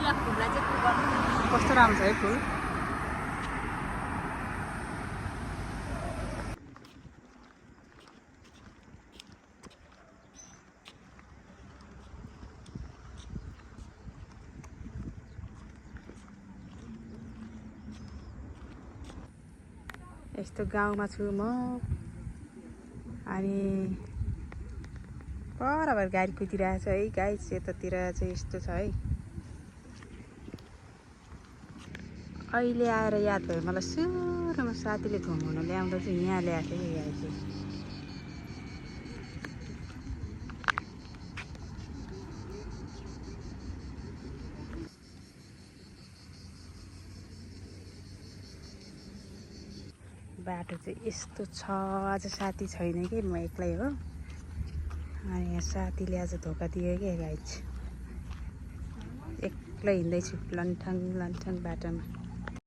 कस्तो राम्रो छ है फुल। यस्तो गाउँमा छु म अनि बराबर गाडी कुदिरहेको छ है गाइस। यतातिर चाहिँ यस्तो छ है। अहिले आएर याद भयो मलाई सुरुमा साथीले घुमाउन ल्याउँदा चाहिँ यहाँ ल्याएको थियो गाई चाहिँ। बाटो चाहिँ यस्तो छ। आज साथी छैन कि म एक्लै हो। अनि यहाँ साथीले आज धोका दियो क्या गाइस। एक्लै हिँड्दैछु लन्ठङ लन्ठङ बाटोमा।